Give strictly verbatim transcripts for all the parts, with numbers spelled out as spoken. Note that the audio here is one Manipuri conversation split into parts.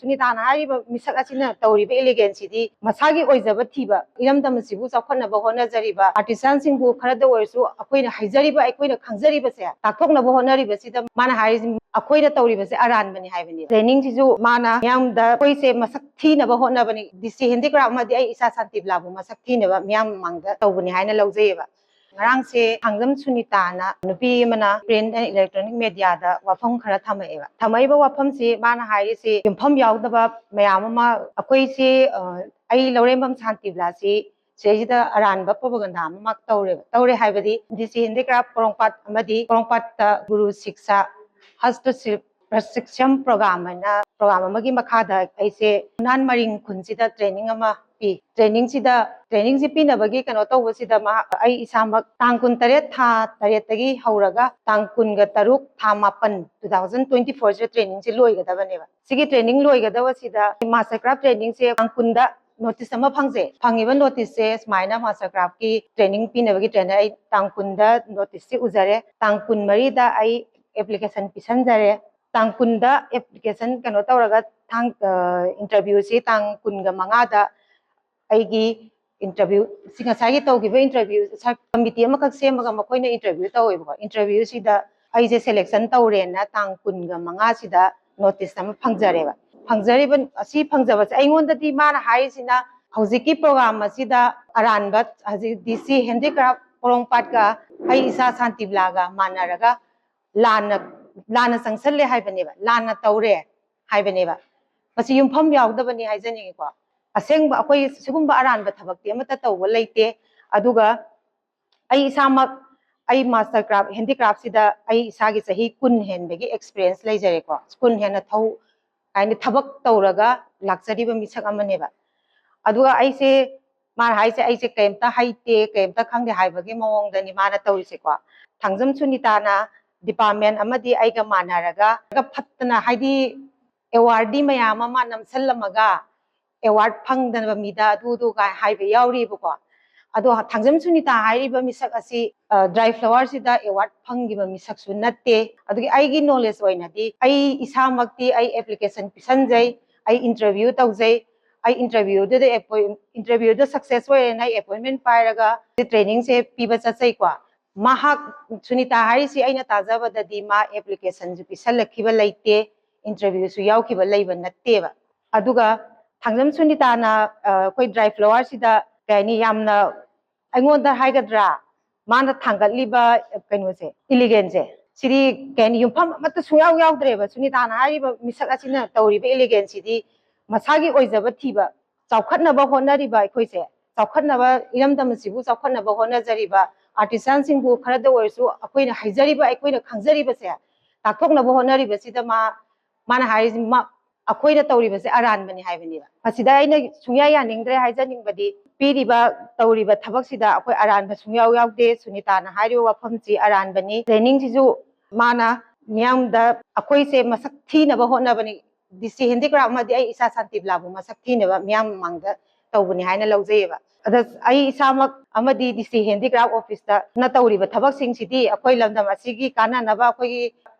ꯁꯨꯅꯤꯇꯥꯅ ꯍꯥꯏꯔꯤꯕ ꯃꯤꯁꯛ ꯑꯁꯤꯅ ꯇꯧꯔꯤꯕ ꯏꯂꯤꯒꯦꯟꯁꯤꯗꯤ ꯃꯁꯥꯒꯤ ꯑꯣꯏꯖꯕ ꯊꯤꯕ, ꯏꯔꯝꯗꯝ ꯑꯁꯤꯕꯨ ꯆꯥꯎꯈꯠꯅꯕ ꯍꯣꯠꯅꯖꯔꯤꯕ ꯑꯥꯔꯇꯤꯁꯥꯟꯁꯤꯡꯕꯨ ꯈꯔꯗ ꯑꯣꯏꯔꯁꯨ ꯑꯩꯈꯣꯏꯅ ꯍꯩꯖꯔꯤꯕ, ꯑꯩꯈꯣꯏꯅ ꯈꯪꯖꯔꯤꯕꯁꯦ ꯇꯥꯛꯊꯣꯛꯅꯕ ꯍꯣꯠꯅꯔꯤꯕꯁꯤꯗ ꯃꯥꯅ ꯍꯥꯏꯔꯤꯁꯤ ꯑꯩꯈꯣꯏꯅ ꯇꯧꯔꯤꯕꯁꯦ ꯑꯔꯥꯟꯕꯅꯤ ꯍꯥꯏꯕꯅꯤ꯫ ꯇ꯭ꯔꯦꯅꯤꯡꯁꯤꯁꯨ ꯃꯥꯅ ꯃꯤꯌꯥꯝꯗ ꯑꯩꯈꯣꯏꯁꯦ ꯃꯁꯛ ꯊꯤꯅꯕ ꯍꯣꯠꯅꯕꯅꯤ, ꯗꯤ ꯁꯤ ꯍꯦꯟꯗꯤꯀ꯭ꯔꯥꯐ ꯑꯃꯗꯤ ꯑꯩ ꯏꯁꯥ ꯁꯥꯟꯇꯤꯕꯂꯥꯕꯨ ꯃꯁꯛ ꯊꯤꯅꯕ ꯃꯤꯌꯥꯝ ꯃꯃꯥꯡꯗ ꯇꯧꯕꯅꯤ ꯍꯥꯏꯅ ꯂꯧꯖꯩꯌꯦꯕ꯫ ꯉꯔꯥꯡꯁꯦ ꯊꯥꯡꯖꯝ ꯁꯨꯅꯤꯇꯥꯅ ꯅꯨꯄꯤ ꯑꯃꯅ print and electronic mediaꯗ ꯋꯥꯐꯝ ꯈꯔ ꯊꯝꯃꯛꯑꯦꯕ꯫ ꯊꯝꯃꯛꯏꯕ ꯋꯥꯐꯝꯁꯤ ꯃꯥꯅ ꯍꯥꯏꯔꯤꯁꯤ ꯌꯨꯝꯐꯝ ꯌꯥꯎꯗꯕ ꯃꯌꯥꯝ ꯑꯃ ꯑꯩꯈꯣꯏꯁꯤ, ꯑ, ꯑꯩ ꯂꯧꯔꯦꯝꯕꯝ ꯁꯥꯟꯇꯤꯕꯂꯥꯁꯤ ꯁꯤꯗꯩꯁꯤꯗ ꯑꯔꯥꯟꯕ propaganda ꯑꯃ ꯃꯥ ꯇꯧꯔꯦꯕ꯫ ꯇꯧꯔꯦ ꯍꯥꯏꯕꯗꯤ ꯗꯤ ꯁꯤ ꯍꯦꯟꯗꯤꯀ꯭ꯔꯥꯐ ꯄꯣꯔꯣꯝꯄꯥꯠ ꯑꯃꯗꯤ ꯄꯣꯔꯣꯝꯄꯥꯠꯇ ꯒꯨꯔꯨ ꯁꯤꯛꯁꯥ ꯍꯁꯇ ꯁꯤꯜ ꯄ꯭ꯔꯁꯤꯛꯁꯟ ꯄ꯭ꯔꯣꯒ꯭ꯔꯥꯝ ꯍꯥꯏꯅ ꯄ꯭ꯔꯣꯒ꯭ꯔꯥꯝ ꯑꯃꯒꯤ ꯃꯈꯥꯗ ꯑꯩꯁꯦ ꯅꯥꯟ ꯃꯔꯤꯡ ꯈꯨꯟꯁꯤꯗ ꯇ꯭ꯔꯦꯅꯤꯡ ꯑꯃ ꯄꯤ꯫ ꯇ꯭ꯔꯦꯅꯤꯡꯁꯤꯗ, ꯇ꯭ꯔꯦꯅꯤꯡꯁꯤ ꯄꯤꯅꯕꯒꯤ ꯀꯩꯅꯣ ꯇꯧꯕꯁꯤꯗ ꯃꯍꯥꯛ, ꯑꯩ ꯏꯁꯥꯃꯛ ꯇꯥꯡ ꯀꯨꯟꯇꯔꯦꯠ ꯊꯥ ꯇꯔꯦꯠꯇꯒꯤ ꯍꯧꯔꯒ ꯇꯥꯡ ꯀꯨꯟꯒ ꯇꯔꯨꯛ ꯊꯥ ꯃꯥꯄꯟ two thousand twenty fourꯁꯤꯗ ꯇ꯭ꯔꯦꯅꯤꯡꯁꯤ ꯂꯣꯏꯒꯗꯕꯅꯦꯕ꯫ ꯁꯤꯒꯤ ꯇ꯭ꯔꯦꯅꯤꯡ ꯂꯣꯏꯒꯗꯕꯁꯤꯗ ꯃꯥꯁꯇꯔ ꯀ꯭ꯔꯥꯐ ꯇ꯭ꯔꯦꯅꯤꯡꯁꯦ ꯇꯥꯡ ꯀꯨꯟꯗ ꯅꯣꯇꯤꯁ ꯑꯃ ꯐꯪꯖꯩ꯫ ꯐꯪꯉꯤꯕ ꯅꯣꯇꯤꯁꯁꯦ ꯁꯨꯃꯥꯏꯅ ꯃꯥꯁꯇꯔ ꯀ꯭ꯔꯥꯐꯀꯤ ꯇ꯭ꯔꯦꯅꯤꯡ ꯄꯤꯅꯕꯒꯤ ꯇ꯭ꯔꯦꯅꯔ ꯑꯩ ꯇꯥꯡ ꯀꯨꯟꯗ ꯅꯣꯇꯤꯁꯁꯤ ꯎꯖꯔꯦ꯫ ꯇꯥꯡ ꯀꯨꯟꯃꯔꯤꯗ ꯑꯩ ꯑꯦꯄ꯭ꯂꯤꯀꯦꯁꯟ ꯄꯤꯁꯟꯖꯔꯦ꯫ ꯇꯥꯡ ꯀꯨꯟꯗ ꯑꯦꯄ꯭ꯂꯤꯀꯦꯁꯟ ꯀꯩꯅꯣ ꯇꯧꯔꯒ ꯊꯥꯡ-, ꯑ, ꯏꯟꯇꯔꯚ꯭ꯌꯨꯁꯤ ꯇꯥꯡ ꯀꯨꯟꯒ ꯃꯉꯥꯗ ꯑꯩꯒꯤ ꯏꯟꯇꯔꯚ꯭ꯌꯨ, ꯁꯤ ꯉꯁꯥꯏꯒꯤ ꯇꯧꯈꯤꯕ ꯏꯟꯇꯔꯚ꯭ꯌꯨ ꯁꯔ-, ꯀꯃꯤꯇꯤ ꯑꯃꯈꯛ ꯁꯦꯝꯃꯒ ꯃꯈꯣꯏꯅ ꯏꯟꯇꯔꯚ꯭ꯌꯨ ꯇꯧꯋꯦꯕꯀꯣ꯫ ꯏꯟꯇꯔꯚ꯭ꯌꯨꯁꯤꯗ ꯑꯩꯁꯦ ꯁꯦꯂꯦꯛꯁꯟ ꯇꯧꯔꯦꯅ ꯇꯥꯡ ꯀꯨꯟꯒ ꯃꯉꯥꯁꯤꯗ ꯅꯣꯇꯤꯁ ꯑꯃ ꯐꯪꯖꯔꯦꯕ꯫ ꯐꯪꯖꯔꯤꯕ, ꯑꯁꯤ ꯐꯪꯖꯕꯁꯦ ꯑꯩꯉꯣꯟꯗꯗꯤ ꯃꯥꯅ ꯍꯥꯏꯔꯤꯁꯤꯅ ꯍꯧꯖꯤꯛꯀꯤ ꯄ꯭ꯔꯣꯒ꯭ꯔꯥꯝ ꯑꯁꯤꯗ ꯑꯔꯥꯟꯕ, ꯍꯧꯖꯤꯛ ꯗꯤ ꯁꯤ ꯍꯦꯟꯗꯤꯀ꯭ꯔꯥꯐ ꯄꯣꯔꯣꯝꯄꯥꯠꯀ ꯑꯩ ꯏꯁꯥ ꯁꯥꯟꯇꯤꯕꯂꯥꯒ ꯃꯥꯟꯅꯔꯒ ꯂꯥꯟꯅ, ꯂꯥꯟꯅ ꯆꯪꯁꯜꯂꯦ ꯍꯥꯏꯕꯅꯦꯕ, ꯂꯥꯟꯅ ꯇꯧꯔꯦ ꯍꯥꯏꯕꯅꯦꯕ꯫ ꯃꯁꯤ ꯌꯨꯝꯐꯝ ꯌꯥꯎꯗꯕꯅꯤ ꯍꯥꯏꯖꯅꯤꯡꯉꯤꯀꯣ꯫ ꯑꯁꯦꯡꯕ ꯑꯩꯈꯣꯏ ꯁꯤꯒꯨꯝꯕ ꯑꯔꯥꯟꯕ ꯊꯕꯛꯇꯤ ꯑꯃꯠꯇ ꯇꯧꯕ ꯂꯩꯇꯦ꯫ ꯑꯗꯨꯒ ꯑꯩ ꯏꯁꯥꯃꯛ, ꯑꯩ ꯃꯥꯁꯇꯔ ꯀ꯭ꯔꯥꯐ, ꯍꯦꯟꯗꯤꯀ꯭ꯔꯥꯐꯁꯤꯗ ꯑꯩ ꯏꯁꯥꯒꯤ ꯆꯍꯤ ꯀꯨꯟ ꯍꯦꯟꯕꯒꯤ ꯑꯦꯛꯁꯄꯤꯔꯤꯌꯦꯟꯁ ꯂꯩꯖꯔꯦꯀꯣ꯫ ꯀꯨꯟ ꯍꯦꯟꯅ ꯊꯧ-, ꯍꯥꯏꯗꯤ ꯊꯕꯛ ꯇꯧꯔꯒ ꯂꯥꯛꯆꯔꯤꯕ ꯃꯤꯁꯛ ꯑꯃꯅꯦꯕ꯫ ꯑꯗꯨꯒ ꯑꯩꯁꯦ, ꯃꯥꯅ ꯍꯥꯏꯁꯦ ꯑꯩꯁꯦ ꯀꯩꯝꯇ ꯍꯩꯇꯦ, ꯀꯩꯝꯇ ꯈꯪꯗꯦ ꯍꯥꯏꯕꯒꯤ ꯃꯑꯣꯡꯗꯅꯤ ꯃꯥꯅ ꯇꯧꯔꯤꯁꯦꯀꯣ꯫ ꯊꯥꯡꯖꯝ ꯁꯨꯅꯤꯇꯥꯅ ꯗꯤꯄꯥꯔꯠꯃꯦꯟ ꯑꯃꯗꯤ ꯑꯩꯒ ꯃꯥꯟꯅꯔꯒ ꯐꯠꯇꯅ, ꯍꯥꯏꯗꯤ ꯑꯦꯋꯥꯔꯗꯤ ꯃꯌꯥꯝ ꯑꯃ ꯅꯝꯁꯜꯂꯝꯃꯒ ꯑꯦꯋꯥꯔꯗ ꯐꯪꯗꯅꯕ ꯃꯤꯗ ꯑꯗꯨꯗꯨꯒ ꯍꯥꯏꯕ ꯌꯥꯎꯔꯤꯕꯀꯣ꯫ ꯑꯗꯣ ꯊꯥꯡꯖꯝ ꯁꯨꯅꯤꯇꯥ ꯍꯥꯏꯔꯤꯕ ꯃꯤꯁꯛ ꯑꯁꯤ, ꯑ, ꯗ꯭ꯔꯥꯏ ꯐ꯭ꯂꯥꯋꯔꯁꯤꯗ ꯑꯦꯋꯥꯔꯗ ꯐꯪꯈꯤꯕ ꯃꯤꯁꯛꯁꯨ ꯅꯠꯇꯦ꯫ ꯑꯗꯨꯒꯤ ꯑꯩꯒꯤ ꯅꯣꯂꯦꯖ ꯑꯣꯏꯅꯗꯤ ꯑꯩ ꯏꯁꯥꯃꯛꯇꯤ ꯑꯩ ꯑꯦꯄ꯭ꯂꯤꯀꯦꯁꯟ ꯄꯤꯁꯟꯖꯩ, ꯑꯩ ꯏꯟꯇꯔꯚ꯭ꯌꯨ ꯇꯧꯖꯩ꯫ ꯑꯩ ꯏꯟꯇꯔꯚ꯭ꯌꯨꯗꯨꯗ ꯏꯟꯇꯔꯚ꯭ꯌꯨꯗ ꯁꯛꯁꯦꯁ ꯑꯣꯏꯔꯦꯅ ꯑꯩ ꯑꯦꯄꯣꯏꯟꯃꯦꯟ ꯄꯥꯏꯔꯒ ꯇ꯭ꯔꯦꯅꯤꯡꯁꯦ ꯄꯤꯕ ꯆꯠꯆꯩꯀꯣ꯫ ꯃꯍꯥꯛ, ꯁꯨꯅꯤꯇꯥ ꯍꯥꯏꯔꯤꯁꯤ ꯑꯩꯅ ꯇꯥꯖꯕꯗꯗꯤ ꯃꯥ ꯑꯦꯄ꯭ꯂꯤꯀꯦꯁꯟꯁꯨ ꯄꯤꯁꯜꯂꯛꯈꯤꯕ ꯂꯩꯇꯦ, ꯏꯟꯇꯔꯚ꯭ꯌꯨꯁꯨ ꯌꯥꯎꯈꯤꯕ ꯂꯩꯕ ꯅꯠꯇꯦꯕ꯫ ꯑꯗꯨꯒ ꯊꯥꯡꯖꯝ ꯁꯨꯅꯤꯇꯥꯅ ꯑ, ꯑꯩꯈꯣꯏ ꯗ꯭ꯔꯥꯏ ꯐ꯭ꯂꯥꯋꯔꯁꯤꯗ ꯀꯩ ꯍꯥꯏꯅꯤ, ꯌꯥꯝꯅ ꯑꯩꯉꯣꯟꯗ ꯍꯥꯏꯒꯗ꯭ꯔꯥ, ꯃꯥꯅ ꯊꯥꯡꯒꯠꯂꯤꯕ ꯀꯩꯅꯣꯁꯦ, ꯏꯂꯤꯒꯦꯟꯁꯦ, ꯁꯤꯗꯤ ꯀꯩ ꯍꯥꯏꯅꯤ, ꯌꯨꯝꯐꯝ ꯑꯃꯠꯇ ꯁꯨꯡꯌꯥꯎ ꯌꯥꯎꯗ꯭ꯔꯦꯕ꯫ ꯁꯨꯅꯤꯇꯥꯅ ꯍꯥꯏꯔꯤꯕ ꯃꯤꯁꯛ ꯑꯁꯤꯅ ꯇꯧꯔꯤꯕ ꯏꯂꯤꯒꯦꯟꯁꯤꯗꯤ ꯃꯁꯥꯒꯤ ꯑꯣꯏꯖꯕ ꯊꯤꯕ, ꯆꯥꯎꯈꯠꯅꯕ ꯍꯣꯠꯅꯔꯤꯕ ꯑꯩꯈꯣꯏꯁꯦ, ꯆꯥꯎꯈꯠꯅꯕ, ꯏꯔꯝꯗꯝ ꯑꯁꯤꯕꯨ ꯆꯥꯎꯈꯠꯅꯕ ꯍꯣꯠꯅꯖꯔꯤꯕ ꯑꯥꯔꯇꯤꯁꯥꯟꯁꯤꯡꯕꯨ ꯈꯔꯗ ꯑꯣꯏꯔꯁꯨ ꯑꯩꯈꯣꯏꯅ ꯍꯩꯖꯔꯤꯕ, ꯑꯩꯈꯣꯏꯅ ꯈꯪꯖꯔꯤꯕꯁꯦ ꯇꯥꯛꯊꯣꯛꯅꯕ ꯍꯣꯠꯅꯔꯤꯕꯁꯤꯗ ꯃꯥ, ꯃꯥꯅ ꯍꯥꯏꯔꯤꯁꯤ, ꯃꯥ, ꯑꯩꯈꯣꯏꯅ ꯇꯧꯔꯤꯕꯁꯦ ꯑꯔꯥꯟꯕꯅꯤ ꯍꯥꯏꯕꯅꯦꯕ꯫ ꯃꯁꯤꯗ ꯑꯩꯅ ꯁꯨꯡꯌꯥ ꯌꯥꯅꯤꯡꯗ꯭ꯔꯦ ꯍꯥꯏꯖꯅꯤꯡꯕꯗꯤ, ꯄꯤꯔꯤꯕ ꯇꯧꯔꯤꯕ ꯊꯕꯛꯁꯤꯗ ꯑꯩꯈꯣꯏ ꯑꯔꯥꯟꯕ ꯁꯨꯡꯌꯥꯎ ꯌꯥꯎꯗꯦ꯫ ꯁꯨꯅꯤꯇꯥꯅ ꯍꯥꯏꯔꯤꯕ ꯋꯥꯐꯝꯁꯤ ꯑꯔꯥꯟꯕꯅꯤ꯫ ꯇ꯭ꯔꯦꯅꯤꯡꯁꯤꯁꯨ ꯃꯥꯅ ꯃꯤꯌꯥꯝꯗ ꯑꯩꯈꯣꯏꯁꯦ ꯃꯁꯛ ꯊꯤꯅꯕ ꯍꯣꯠꯅꯕꯅꯤ꯫ ꯗꯤ ꯁꯤ ꯍꯦꯟꯗꯤꯀ꯭ꯔꯥꯐ ꯑꯃꯗꯤ ꯑꯩ ꯏꯁꯥ ꯁꯥꯟꯇꯤꯕꯂꯥꯕꯨ ꯃꯁꯛ ꯊꯤꯅꯕ ꯃꯤꯌꯥꯝ ꯃꯃꯥꯡꯗ ꯇꯧꯕꯅꯤ ꯍꯥꯏꯅ ꯂꯧꯖꯩꯌꯦꯕ꯫ ꯑꯗ ꯑꯩ ꯏꯁꯥꯃꯛ ꯑꯃꯗꯤ ꯗꯤ ꯁꯤ ꯍꯦꯟꯗꯤꯀ꯭ꯔꯥꯐ ꯑꯣꯐꯤꯁꯇꯅ ꯇꯧꯔꯤꯕ ꯊꯕꯛꯁꯤꯡꯁꯤꯗꯤ ꯑꯩꯈꯣꯏ ꯂꯝꯗꯝ ꯑꯁꯤꯒꯤ ꯀꯥꯟꯅꯅꯕ, ꯑꯩꯈꯣꯏꯒꯤ,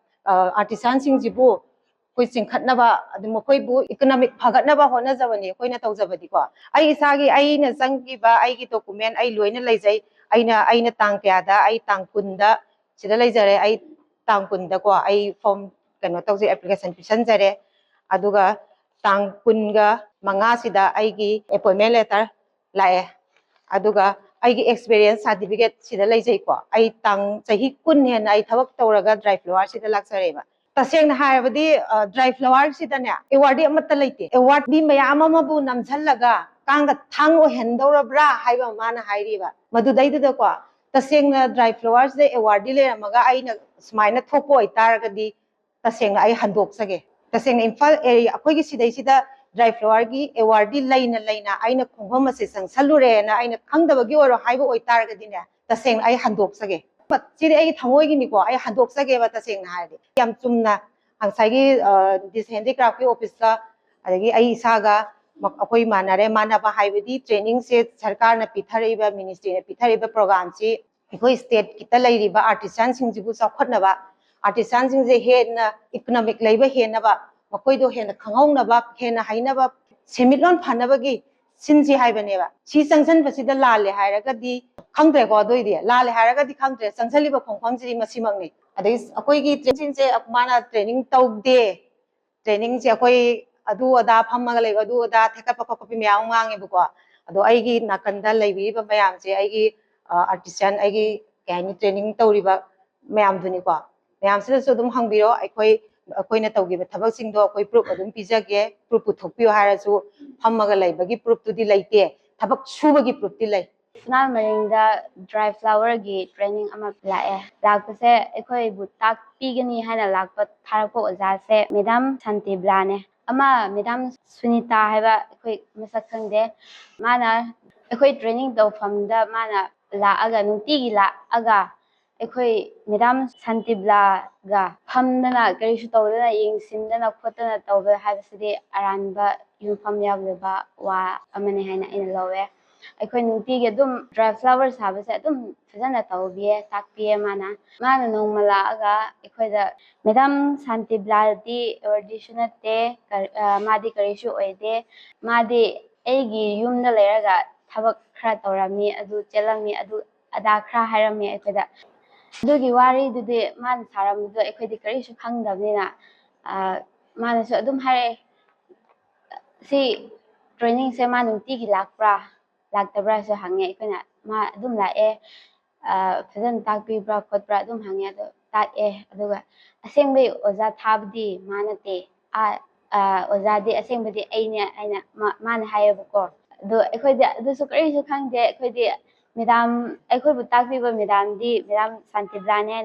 ꯑ, ꯑꯥꯔꯇꯤꯁꯥꯟꯁꯤꯡꯁꯤꯕꯨ ꯑꯩꯈꯣꯏ ꯆꯤꯡꯈꯠꯅꯕ, ꯑꯗꯨ ꯃꯈꯣꯏꯕꯨ ꯏꯀꯣꯅꯣꯃꯤꯛ ꯐꯒꯠꯅꯕ ꯍꯣꯠꯅꯖꯕꯅꯤ ꯑꯩꯈꯣꯏꯅ ꯇꯧꯖꯕꯗꯤꯀꯣ꯫ ꯑꯩ ꯏꯁꯥꯒꯤ, ꯑꯩꯅ ꯆꯪꯈꯤꯕ ꯑꯩꯒꯤ ꯗꯣꯀꯨꯃꯦꯟ ꯑꯩ ꯂꯣꯏꯅ ꯂꯩꯖꯩ꯫ ꯑꯩꯅ, ꯑꯩꯅ ꯇꯥꯡ ꯀꯌꯥꯗ, ꯑꯩ ꯇꯥꯡ ꯀꯨꯟꯗ ꯁꯤꯗ ꯂꯩꯖꯔꯦ꯫ ꯑꯩ ꯇꯥꯡ ꯀꯨꯟꯗꯀꯣ ꯑꯩ ꯐꯣꯔꯝ ꯀꯩꯅꯣ ꯇꯧꯖꯩ, ꯑꯦꯄ꯭ꯂꯤꯀꯦꯁꯟ ꯄꯤꯁꯟꯖꯔꯦ꯫ ꯑꯗꯨꯒ ꯇꯥꯡ ꯀꯨꯟꯒ ꯃꯉꯥꯁꯤꯗ ꯑꯩꯒꯤ ꯑꯦꯄꯣꯏꯟꯃꯦꯟ ꯂꯦꯇꯔ ꯂꯥꯛꯑꯦ꯫ ꯑꯗꯨꯒ ꯑꯩꯒꯤ ꯑꯦꯛꯁꯄꯤꯔꯤꯌꯦꯟꯁ ꯁꯥꯔꯇꯤꯐꯤꯀꯦꯠ ꯁꯤꯗ ꯂꯩꯖꯩꯀꯣ꯫ ꯑꯩ ꯇꯥꯡ, ꯆꯍꯤ ꯀꯨꯟ ꯍꯦꯟꯅ ꯑꯩ ꯊꯕꯛ ꯇꯧꯔꯒ ꯗ꯭ꯔꯥꯏ ꯐ꯭ꯂꯥꯋꯔꯁꯤꯗ ꯂꯥꯛꯆꯔꯦꯕ꯫ ꯇꯁꯦꯡꯅ ꯍꯥꯏꯔꯕꯗꯤ, ꯑ, ꯗ꯭ꯔꯥꯏ ꯐ꯭ꯂꯥꯋꯔꯁꯤꯗꯅꯦ ꯑꯦꯋꯥꯔꯗꯤ ꯑꯃꯠꯇ ꯂꯩꯇꯦ꯫ ꯑꯦꯋꯥꯔꯗꯤ ꯃꯌꯥꯝ ꯑꯃꯕꯨ ꯅꯝꯁꯤꯜꯂꯒ ꯀꯥꯡꯒ ꯊꯥꯡ ꯑꯣꯏꯍꯟꯗꯧꯔꯕ꯭ꯔꯥ ꯍꯥꯏꯕ ꯑꯃ ꯃꯥꯅ ꯍꯥꯏꯔꯤꯕ꯫ ꯃꯗꯨꯗꯩꯗꯨꯗꯀꯣ, ꯇꯁꯦꯡꯅ ꯗ꯭ꯔꯥꯏ ꯐ꯭ꯂꯥꯋꯔꯁꯤꯗ ꯑꯦꯋꯥꯔꯗꯤ ꯂꯩꯔꯝꯃꯒ ꯑꯩꯅ ꯁꯨꯃꯥꯏꯅ ꯊꯣꯛꯄ ꯑꯣꯏꯇꯥꯔꯒꯗꯤ, ꯇꯁꯦꯡꯅ ꯑꯩ ꯍꯟꯗꯣꯛꯆꯒꯦ꯫ ꯇꯁꯦꯡꯅ ꯏꯝꯐꯥꯜ ꯑꯦꯔꯤꯌꯥ, ꯑꯩꯈꯣꯏꯒꯤ ꯁꯤꯗꯩꯁꯤꯗ ꯗ꯭ꯔꯥꯏ ꯐ꯭ꯂꯥꯋꯔꯒꯤ ꯑꯦꯋꯥꯔꯗꯤ ꯂꯩꯅ ꯂꯩꯅ ꯑꯩꯅ ꯈꯣꯡꯐꯝ ꯑꯁꯦ ꯆꯪꯁꯜꯂꯨꯔꯦꯅ ꯑꯩꯅ ꯈꯪꯗꯕꯒꯤ ꯑꯣꯏꯔꯣ ꯍꯥꯏꯕ ꯑꯣꯏꯇꯥꯔꯒꯗꯤꯅꯦ, ꯇꯁꯦꯡꯅ ꯑꯩ ꯍꯟꯗꯣꯛꯆꯒꯦ꯫ ꯁꯤꯗꯤ ꯑꯩꯒꯤ ꯊꯃꯣꯏꯒꯤꯅꯤꯀꯣ, ꯑꯩ ꯍꯟꯗꯣꯛꯆꯒꯦꯕ꯫ ꯇꯁꯦꯡꯅ ꯍꯥꯏꯔꯗꯤ ꯌꯥꯝ ꯆꯨꯝꯅ ꯉꯁꯥꯏꯒꯤ, ꯑ, ꯗꯤ ꯁꯤ ꯍꯦꯟꯗꯤꯀ꯭ꯔꯥꯐꯀꯤ ꯑꯣꯐꯤꯁꯀ ꯑꯗꯒꯤ ꯑꯩ ꯏꯁꯥꯒ ꯃ-, ꯑꯩꯈꯣꯏ ꯃꯥꯟꯅꯔꯦ꯫ ꯃꯥꯟꯅꯕ ꯍꯥꯏꯕꯗꯤ ꯇ꯭ꯔꯦꯅꯤꯡꯁꯦ ꯁꯔꯀꯥꯔꯅ ꯄꯤꯊꯔꯛꯏꯕ, ꯃꯤꯅꯤꯁꯇ꯭ꯔꯤꯅ ꯄꯤꯊꯔꯛꯏꯕ ꯄ꯭ꯔꯣꯒꯥꯝꯁꯤ ꯑꯩꯈꯣꯏ ꯁ꯭ꯇꯦꯠꯀꯤꯗ ꯂꯩꯔꯤꯕ ꯑꯥꯔꯇꯤꯁꯥꯟꯁꯤꯡꯁꯤꯕꯨ ꯆꯥꯎꯈꯠꯅꯕ, ꯑꯥꯔꯇꯤꯁꯥꯟꯁꯤꯡꯁꯦ ꯍꯦꯟꯅ ꯏꯀꯣꯅꯣꯃꯤꯛ ꯂꯩꯕ ꯍꯦꯟꯅꯕ ꯃꯈꯣꯏꯗꯣ ꯍꯦꯟꯅ ꯈꯪꯍꯧꯅꯕ, ꯍꯦꯟꯅ ꯍꯩꯅꯕ, ꯁꯦꯟꯃꯤꯠꯂꯣꯟ ꯐꯅꯕꯒꯤ ꯁꯤꯟꯁꯤ ꯍꯥꯏꯕꯅꯦꯕ꯫ ꯁꯤ ꯆꯪꯁꯤꯟꯕꯁꯤꯗ ꯂꯥꯜꯂꯦ ꯍꯥꯏꯔꯒꯗꯤ ꯈꯪꯗ꯭ꯔꯦꯀꯣ, ꯑꯗꯨꯏꯗꯤ ꯂꯥꯜꯂꯦ ꯍꯥꯏꯔꯒꯗꯤ ꯈꯪꯗ꯭ꯔꯦ, ꯆꯪꯁꯤꯜꯂꯤꯕ ꯈꯣꯡꯐꯝꯁꯤꯗꯤ ꯃꯁꯤꯃꯛꯅꯤ꯫ ꯑꯗꯩ ꯑꯩꯈꯣꯏꯒꯤ trainingꯁꯤꯡꯁꯦ ꯃꯥꯅ training ꯇꯧꯗꯦ, trainingꯁꯦ ꯑꯩꯈꯣꯏ ꯑꯗꯨ ꯑꯗꯥ ꯐꯝꯃꯒ ꯂꯩꯕ, ꯑꯗꯨ ꯑꯗꯥ ꯊꯦꯀꯠꯄ ꯈꯣꯠꯀꯠꯄ ꯃꯌꯥꯝ ꯑꯃ ꯉꯥꯡꯉꯦꯕꯀꯣ꯫ ꯑꯗꯣ ꯑꯩꯒꯤ ꯅꯥꯀꯟꯗ ꯂꯩꯕꯤꯔꯤꯕ ꯃꯌꯥꯝꯁꯦ ꯑꯩꯒꯤ ꯑꯥꯔꯇꯤꯁꯥꯟ, ꯑꯩꯒꯤ ꯀꯩ ꯍꯥꯏꯅꯤ, training ꯇꯧꯔꯤꯕ ꯃꯌꯥꯝꯗꯨꯅꯤꯀꯣ꯫ ꯃꯌꯥꯝꯁꯤꯗꯁꯨ ꯑꯗꯨꯝ ꯍꯪꯕꯤꯔꯣ, ꯑꯩꯈꯣꯏ ꯑꯩꯈꯣꯏꯅ ꯇꯧꯈꯤꯕ ꯊꯕꯛꯁꯤꯡꯗꯣ ꯑꯩꯈꯣꯏ proof ꯑꯗꯨꯝ ꯄꯤꯖꯒꯦ꯫ Proof ꯄꯨꯊꯣꯛꯄꯤꯌꯣ ꯍꯥꯏꯔꯁꯨ ꯐꯝꯃꯒ ꯂꯩꯕꯒꯤ proofꯇꯨꯗꯤ ꯂꯩꯇꯦ, ꯊꯕꯛ ꯁꯨꯕꯒꯤ proofꯇꯤ ꯂꯩ꯫ ꯐꯨꯅꯥꯜ ꯃꯔꯤꯡꯗ dry flowerꯒꯤ training ꯑꯃ ꯂꯥꯛꯑꯦ꯫ ꯂꯥꯛꯄꯁꯦ ꯑꯩꯈꯣꯏꯕꯨ ꯇꯥꯛꯄꯤꯒꯅꯤ ꯍꯥꯏꯅ ꯂꯥꯛꯄ, ꯊꯥꯔꯛꯄ ꯑꯣꯖꯥꯁꯦ ꯃꯦꯗꯥꯝ ꯁꯥꯟꯇꯤꯕ꯭ꯂꯥꯅꯦ꯫ ꯑꯃ ꯃꯦꯗꯥꯝ ꯁꯨꯅꯤꯇꯥ ꯍꯥꯏꯕ, ꯑꯩꯈꯣꯏ ꯃꯁꯛ ꯈꯪꯗꯦ, ꯃꯥꯅ ꯑꯩꯈꯣꯏ training ꯇꯧꯐꯝꯗ ꯃꯥꯅ ꯂꯥꯛꯑꯒ, ꯅꯨꯡꯇꯤꯒꯤ ꯂꯥꯛꯑꯒ ꯑꯩꯈꯣꯏ ꯃꯦꯗꯥꯝ ꯁꯥꯟꯇꯤꯕ꯭ꯂꯥꯒ ꯐꯝꯗꯅ, ꯀꯔꯤꯁꯨ ꯇꯧꯗꯅ, ꯌꯦꯡꯁꯤꯟꯗꯅ ꯈꯣꯠꯇꯅ ꯇꯧꯕ ꯍꯥꯏꯕꯁꯤꯗꯤ ꯑꯔꯥꯟꯕ ꯌꯨꯝꯐꯝ ꯌꯥꯎꯗꯕ ꯋꯥ ꯑꯃꯅꯤ ꯍꯥꯏꯅ ꯑꯩꯅ ꯂꯧꯋꯦ꯫ ꯑꯩꯈꯣꯏ ꯅꯨꯡꯇꯤꯒꯤ ꯑꯗꯨꯝ dry flower ꯁꯥꯕꯁꯦ ꯑꯗꯨꯝ ꯐꯖꯅ ꯇꯧꯕꯤꯌꯦ, ꯇꯥꯛꯄꯤꯌꯦ ꯃꯥꯅ꯫ ꯃꯥꯅ ꯅꯣꯡꯃ ꯂꯥꯛꯑꯒ ꯑꯩꯈꯣꯏꯗ, "ꯃꯦꯗꯥꯝ ꯁꯥꯟꯇꯤꯕ꯭ꯂꯥꯗꯤ ꯑꯦꯋꯥꯔꯗꯤꯁꯨ ꯅꯠꯇꯦ, ꯀ-, ꯑ, ꯃꯥꯗꯤ ꯀꯔꯤꯁꯨ ꯑꯣꯏꯗꯦ, ꯃꯥꯗꯤ ꯑꯩꯒꯤ ꯌꯨꯝꯗ ꯂꯩꯔꯒ ꯊꯕꯛ ꯈꯔ ꯇꯧꯔꯝꯃꯤ, ꯑꯗꯨ ꯆꯦꯜꯂꯝꯃꯤ, ꯑꯗꯨ ꯑꯗꯥ ꯈꯔ ꯍꯥꯏꯔꯝꯃꯤ ꯑꯩꯈꯣꯏꯗ꯫ ꯑꯗꯨꯒꯤ ꯋꯥꯔꯤꯗꯨꯗꯤ ꯃꯥꯅ ꯁꯥꯔꯝꯕꯗꯣ ꯑꯩꯈꯣꯏꯗꯤ ꯀꯔꯤꯁꯨ ꯈꯪꯗꯕꯅꯤꯅ, ꯑ, ꯃꯥꯅꯁꯨ ꯑꯗꯨꯝ ꯍꯥꯏꯔꯛꯑꯦ, "ꯁꯤ trainingꯁꯦ ꯃꯥ ꯅꯨꯡꯇꯤꯒꯤ ꯂꯥꯛꯄ꯭ꯔꯥ, ꯂꯥꯛꯇꯕ꯭ꯔꯥꯁꯨ ꯍꯪꯉꯦ ꯑꯩꯈꯣꯏꯅ꯫ ꯃꯥ ꯑꯗꯨꯝ ꯂꯥꯛꯑꯦ, ꯑ, ꯐꯖꯅ ꯇꯥꯛꯄꯤꯕ꯭ꯔꯥ ꯈꯣꯠꯄ꯭ꯔꯥ?" ꯑꯗꯨꯝ ꯍꯪꯉꯦ꯫ ꯑꯗꯣ ꯇꯥꯛꯑꯦ꯫ ꯑꯗꯨꯒ ꯑꯁꯦꯡꯕꯩ ꯑꯣꯖꯥ ꯊꯥꯕꯗꯤ ꯃꯥ ꯅꯠꯇꯦ, ꯑꯥ, ꯑ, "ꯑꯣꯖꯥꯗꯤ ꯑꯁꯦꯡꯕꯗꯤ ꯑꯩꯅꯦ" ꯍꯥꯏꯅ ꯃꯥ-, ꯃꯥꯅ ꯍꯥꯏꯌꯦꯕꯀꯣ꯫ ꯑꯗꯣ ꯑꯩꯈꯣꯏꯗꯤ ꯑꯗꯨꯁꯨ ꯀꯔꯤꯁꯨ ꯈꯪꯗꯦ꯫ ꯑꯩꯈꯣꯏꯗꯤ ꯃꯦꯗꯥꯝ, ꯑꯩꯈꯣꯏꯕꯨ ꯇꯥꯛꯄꯤꯕ ꯃꯦꯗꯥꯝꯗꯤ ꯃꯦꯗꯥꯝ ꯁꯥꯟꯇꯤꯕ꯭ꯂꯥꯅꯦ꯫